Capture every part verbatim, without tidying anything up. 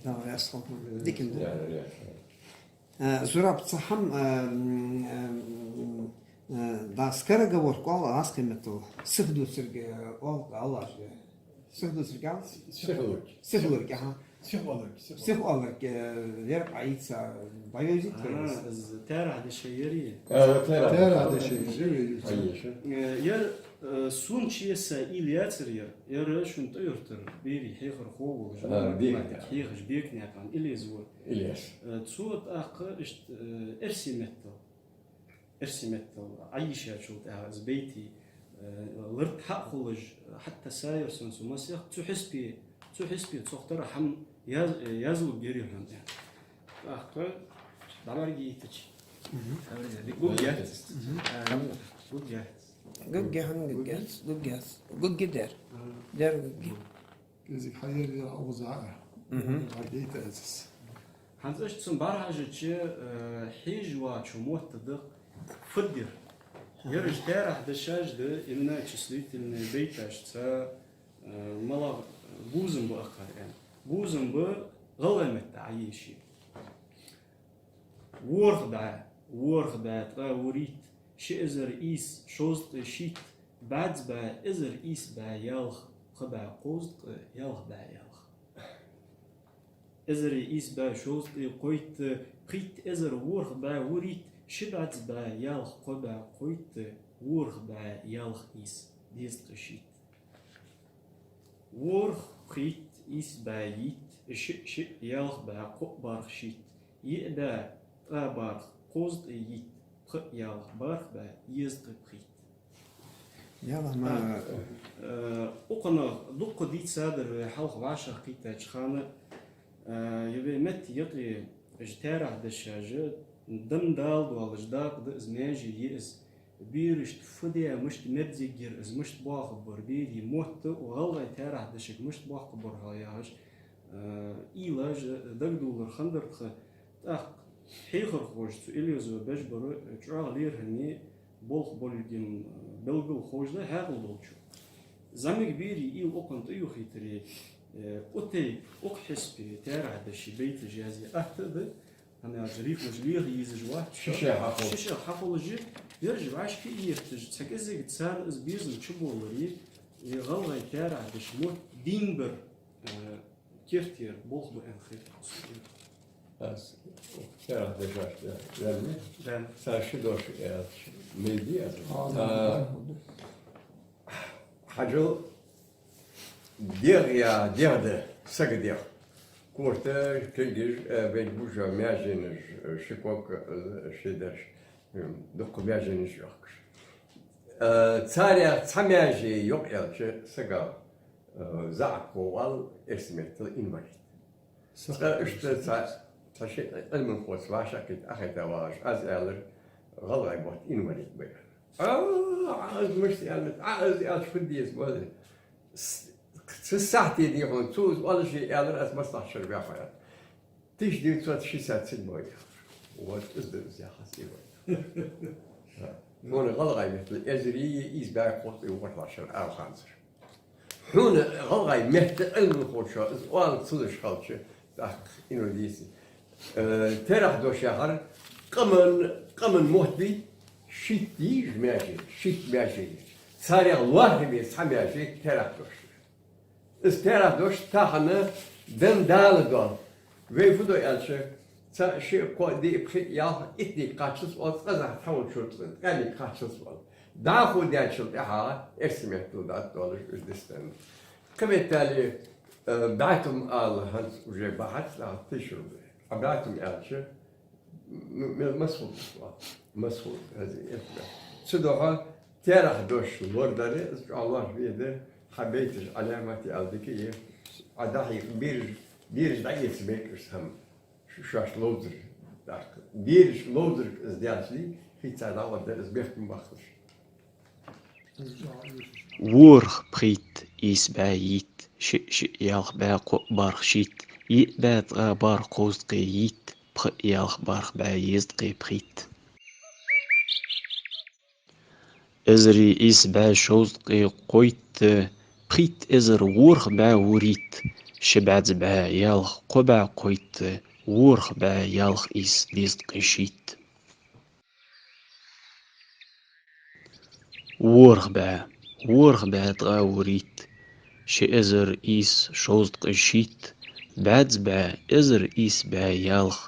Да, я слышал. Дикин да. Я, я, я. Э, Зураб, цхьа хӀама, э, м, э, м, э, да, скороговорка оал гӀазкхий меттала. Сиха дувцарга, э, оал, оалаш, э, сиха дувцарга оал? Сихлург. Сихлург, аха. Сихлург, сихлург. Сихлург, э, ер Ӏайса, дӀайовзийта вай из. А, из таьрахь дешай ер. А, таьрахь. Таьрахь дешай ер. Ӏайса. Э, ер, э, сона чу са уйла яцар ер. Ер шун тӀаюртар, берий хьехархо волаш, а, математика хьехаш, Бекнаькъан Илез вар. Илез. Э, цо тӀаккха иштта, э, эрсий меттала, эрсий меттала Ӏайшачул тӀехьа из байтий, э, лард хьа а хулаш, хьатта са яр сона цу масех, цу хьисапе, цу хьисапе цох тара хӀама яз-, э, язлург яр ер хьона, аьнна. ТӀаккха дӀабӀаргаяйтача. Мгм. Гугга яц. Мгм. Э, гугга яц. Гугга хӀана гугга яц? Гугга яц. Гугга дер. Мгм. Дер гугга. КӀезига хьаерза а укхаза а. Мгм. ХьагӀайта аз из. ХӀанз иштта цун бӀарахьежача, э, хьежа вачо мотт да фу дар. Ераш таьрахь дешаш да, имена числительные байташца, э, малагӀа бувзам ба акхар, аьнна. Бувзам ба гӀалгӀай метта Ӏайший. ВорхӀ бӀаь, ворхӀ бӀаь ткъаь вурийтта, ши эзар ийс шовзткъеи шийтта, бӀаьзза бӀаь эзар ийс бӀаь ялх, пхи бӀаь кховзткъа, ялх бӀаь ялх. Эзар ийс бӀаь шовзткъеи кхойтта, пхийтта эзар ворхӀ бӀаь вурийтта, ши бӀаьзза бӀаь ялх, кхо бӀаь кхойтта, ворхӀ бӀаь ялх ийс, дезткъеи шийтта. ВорхӀ, пхийтта, ийс бӀаь йийтта, шиъ, шиъ, ялх бӀаь кхоъ бархӀ шийтта, йиъ бӀаь ткъаь бархӀ кховзткъеи йийтта, пхи ялх бархӀ бӀаь езткъеи пхийтта. Яла ма. А, э, укханах дукха дийцадар вай хьалха вӀашагӀкхийттача хана, э, ер вай метта юкъе уж таьрахь дешаш, дан Дала доаллаш дакъа да из, маьже я из. Берашта фу де, мишта мерза ергьяр из, мишта боахаргбар, берий мотт укх гӀалгӀай таьрахь дешага мишта боахаргбар хьо яхаш, э, уйлаш дагадоалар хиннадар тха. ТӀаккха хьехархоша, цу Илезо беш бар чӀоагӀа лерхӀаме, болх болга, э, белгала ховш да хьаькъал долчо. ЗӀамига берий уйла укхунна тӀаювхийтаре, э, укх тайпара, укх хьисапе таьрахь дешаш байташ язъе атта а да, хӀана аьлча рифмаш леха езаш вац. Ши ше хьахул. Ши ше хьахулаш, ераш вӀашка а етташ, цхьа кӀезига царна из безам чуболларе, э, гӀалгӀай таьрахь дешаш мотт дийна бар, э, керттера болх ба аьнна хет сона. Аз таьрахь дешаш да, ваьннав? Да. Цар ши дош аьлча, мел дий аз? А, а, да. Хьажал, дегӀ я, дегӀ да, сага дегӀ. Корта, кулгаш, э, вайга бувш маьженаш, э, ши ког, э, ши даш, э, дукха маьженаш йохкаш. Э, царех цхьа маьже йокъаялча сага, э, заӀапхо оал, эрсий меттала инвалид. Цкъа иштта цхьа, цхьа ши Ӏилманхоца вӀашагӀкхийтта Ӏохайта вагӀаш, аз аьлар, гӀалгӀай мотт инвалид ба. А, а, аз мишта аьннад, а, аз аьлча фу деза, вале. С-, цу сахьте дехар, цо из оалаш аьлар, аз маслахьат шера ваьхар. Тысяча девятьсот шестьдесят седьмой яхар. Вот, из да из яхар, из вай. Хьона гӀалгӀай меттала эзар ийс бӀаь кхузткъеи ворхӀлагӀча шера ала ханзар. Хьона гӀалгӀай метта Ӏилманхочо из оала ца луш хилча, тӀаккха инвалид я из. Э, таьрахь дош яхар, къаман, къаман мотт бий, шийтта йий уж маьже, шийтта маьже я. Царех лоархӀаме цхьа маьже таьрахь дош я. Из таьрахь дош тахан дан Дала доал. Вай фу ду аьлча, цаӀ, шиъ, кхоъ, диъ, пхиъ, ялх, иттанга кхаччалца оал, цкъаза тхьовра чура ткъаьннага кхаччалца оал. ДӀахо даьчул тӀехьагӀа эрсий меттала дӀатӀадоалаш уж дистан. Кхыметтел, э, бӀаь тума ала хӀанз уже бахьац, нах тешал бе. Ӏа бӀаь тума аьлча, м-, м-, масхуд да, масхуд, хӀанз эрсий. Цудухьа таьрахь дош лорадар, из чӀоагӀа лоархӀаме да, хьа байташ Ӏаламат аьле дика я, Ӏа дӀахьийха бераш, бераш дӀаэца мегаргда хӀама. Ш-, шоаш ловзар, тӀаккха. Бераш ловзарга из даьлча, хӀинца дӀагӀоргда из бехк ма баккхалаш. ВорхӀ, пхийтта, ийс бӀаь йийтта, шиъ, шиъ, ялх бӀаь кхоъ бархӀ шийтта, йиъ бӀаь ткъаь бархӀ кхузткъеи йийтта, пхиъ, ялх бархӀ бӀаь езткъеи пхийтта. Эзар ийс бӀаь шовзткъеи кхойтта, пхийтта эзар ворхӀ бӀаь вурийтта, ши бӀаьзза бӀаь ялх кхо бӀаь кхойтта, ворхӀ бӀаь ялх ийс дезткъеи шийтта. ВорхӀ бӀаь, ворхӀ бӀаь ткъаь вурийтта, ши эзар ийс шовзткъеи шийтта, бӀаьзза бӀаь эзар ийс бӀаь ялх,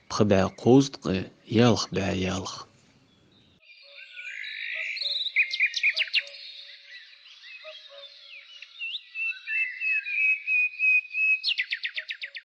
пхи бӀаь кховзткъа, ялх бӀаь ялх.